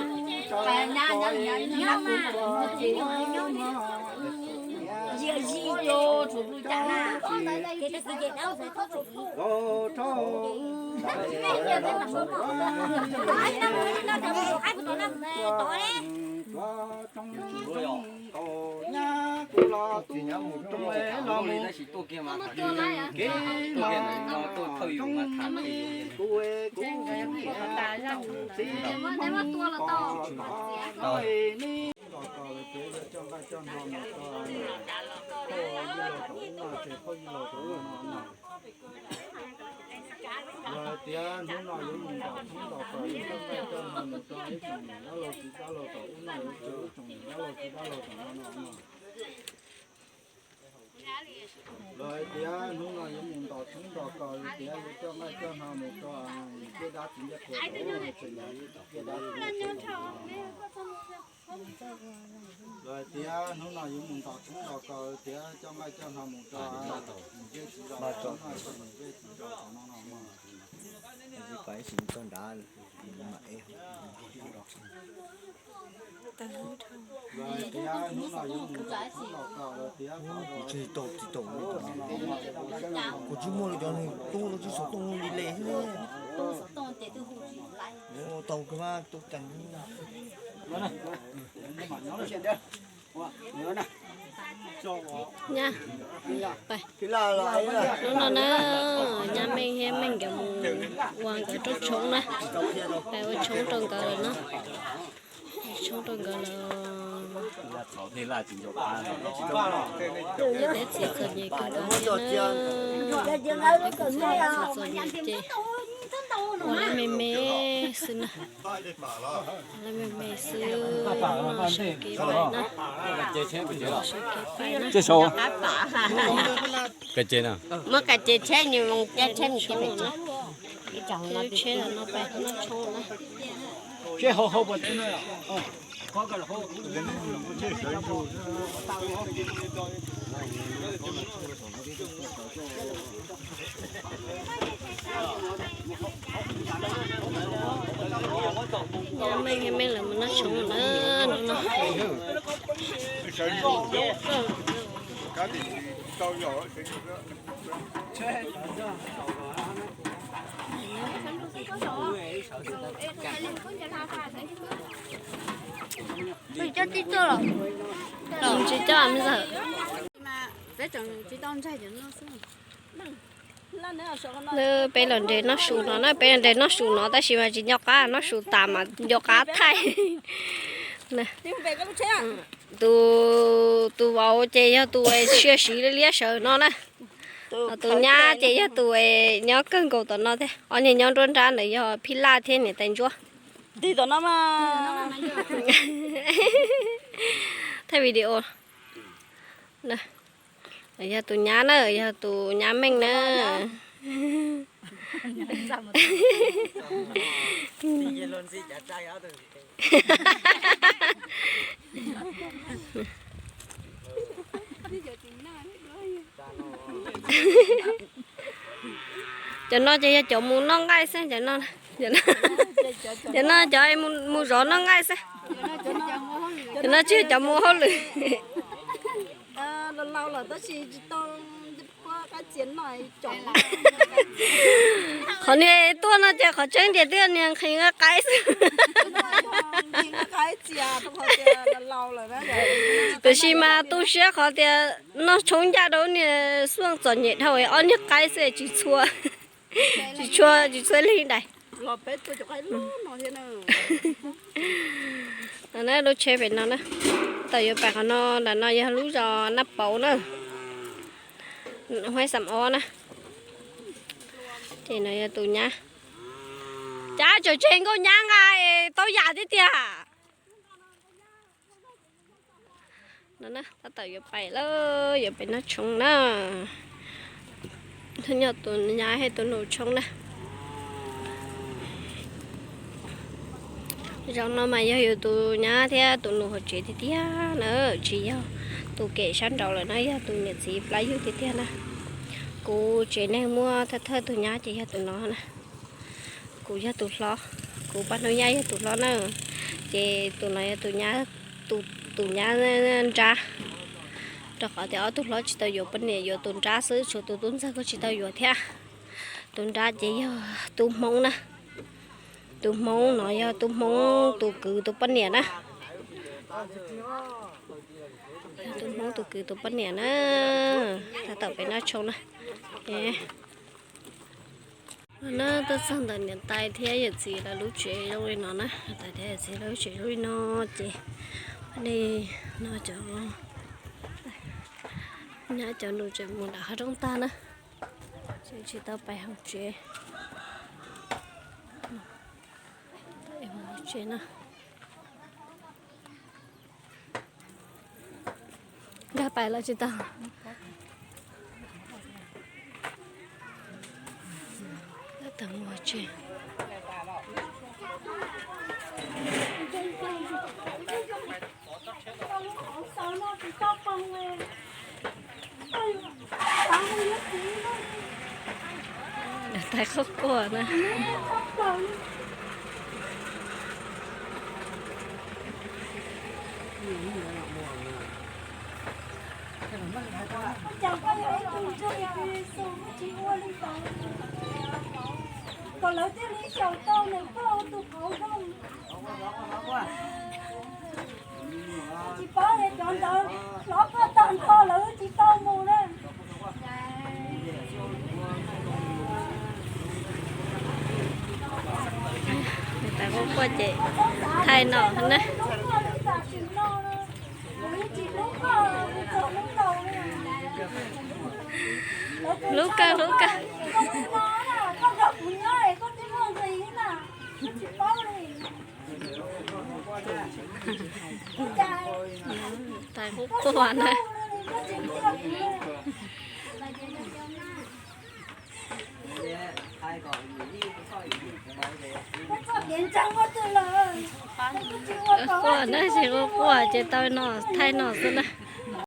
Los tias hnub no yuav mus ntom thoob ntom kos yuav coj nqaij coj hno mus rau ib tsoom niam dab laug txiv dab laug tom ub no, yuav coj ib tsoom niam dab laug txiv dab laug tom no no. Los tias hnub no yuav mus ntom thoob ntom kos, los tias yuav coj nqaij coj hno mus rau niam dab txiv ncaj qhuav, tseem yog niam dab txiv ncaj qhuav. Los tias hnub no yuav mus ntom thoob ntom kos, los tias coj nqaij coj hno mus rau niam dab txiv zos no, niam dab txiv zos no no. Los tias hnub no yuav mus ntom thoob ntom kos, los tias kuv tsis tau tsis tau, kuv tsis muaj li cov tub, tsis xov tooj li le xwb. Tau kawg mas tau ceev. Hnub no na, nyab Meej thiab Meej nkawd mus ua nkawd rooj tshoob na, pais ua tshoob rau nkawd lawm na. Tshoob rau nkawd lawm. Peb txiv txom nyem kawg nkaus thiab na. Peb kuv txiv txom nyem ces ua lawv me me xwb na. Ua lawv me me xwb, sawv kev pais na. Sawv kev pais na. Muab kas ces tsheb nws mus caij tsheb mus ces tsheb no pais noj tshoob na. Nyab Meej thiab Meej lawv mus noj tshoob lawm hnub no. Tsis coj me ntxawm. Peb los nres noj su no na, peb los nres noj su no tab sis mas tsis nco qab noj su tas mas nco qab thaij. Tus, tus vauv ces yog tus sia siv liab sawv no na. Tus nyab ces yog tus nyob kawg nkaus tom no thiab. Ob niag nyob nruab nrab ntawd yog Phij Laj thiab niam tais Ntsuab. Thaij video. Yog tus nyab na, yog tus nyab Meej na. Cov no ces yog cov mus noj nqaij xwb. Cov no cov mus zov noj nqaij xwb. Cov no tsis yog cov mus hauj lwm. Qhov niag tuaj no ces qhov tseeb tias twb niag nqhis nqaij qaib xwb. Tiam sis mas tu siab qhov tias noj tshoob ncaj rau niag xuaj txom nyem dhau ob niag qaib xwb tsis txhua, tsis txhua, tsis txhua leej dais. Lub tsheb pem no na, tau yuav pais qhov no, ntawm no yog lub zos Naj Pauv na, Huaib Xam Ob na. Ces no yog tus nyab. Cas tseem tseg nkauj nyab nqa tau yam thiab tiag. No na, tab tom yuav pais lawm, yuav pais noj tshoob na. Nyob tus nyab thiab tus nus tshoob na. Zaum no mas yog yus tus nyab thiab tus nus hauv tsev tiag tiag na, tsis yog tus kem sab nraud lawm na, yog tus niam txiv plab yug tiag tiag na. Kuv tsev neeg muaj thawj thawj tus nyab ces yog tus no na. Kuv yog tus hlob, kuv paj hnub nyab yog tus hlob na, ces tus no yog tus nyab, tus nyab nrab, rau qhov tias ob tug hlob tsis tau yuav poj niam, yuav tus nrab xwb, tshuav tus tub ntxawg kuj tsis tau yuav thiab. Tus nrab ces yog tub Hmoob na, tus Hmoob no yog tub Hmoob tus kwv tus poj niam na. Yog tub Hmoob tus kwv tus poj niam na, tab tom pem noj tshoob na. No na, tuaj txog ntawm niam tais thiab yawm txiv lawv lub tsev zoo li no na, niam tais thiab yawm txiv lawv lub tsev zoo li no ces, nej, no cov, nyab cov nus tseem mus nram hav roob tag na, tseem tsis tau pais hauv tsev. Tsev na, nkag pais los tsis tau. Tab tom mus tsev. Tais quaj quaj na. Kom lawv thiaj li xyaum tau nws koj tus qauv zoo. Tsis paub es cov ntawd hlov koj tag nrho lawv tsis tau mus na. Tais quaj quaj ces thaij no na. Hlub kawg, hlub kawg. Tais quaj quaj na. Quaj na, tsis quaj quaj ces tau no, thaij no xwb na.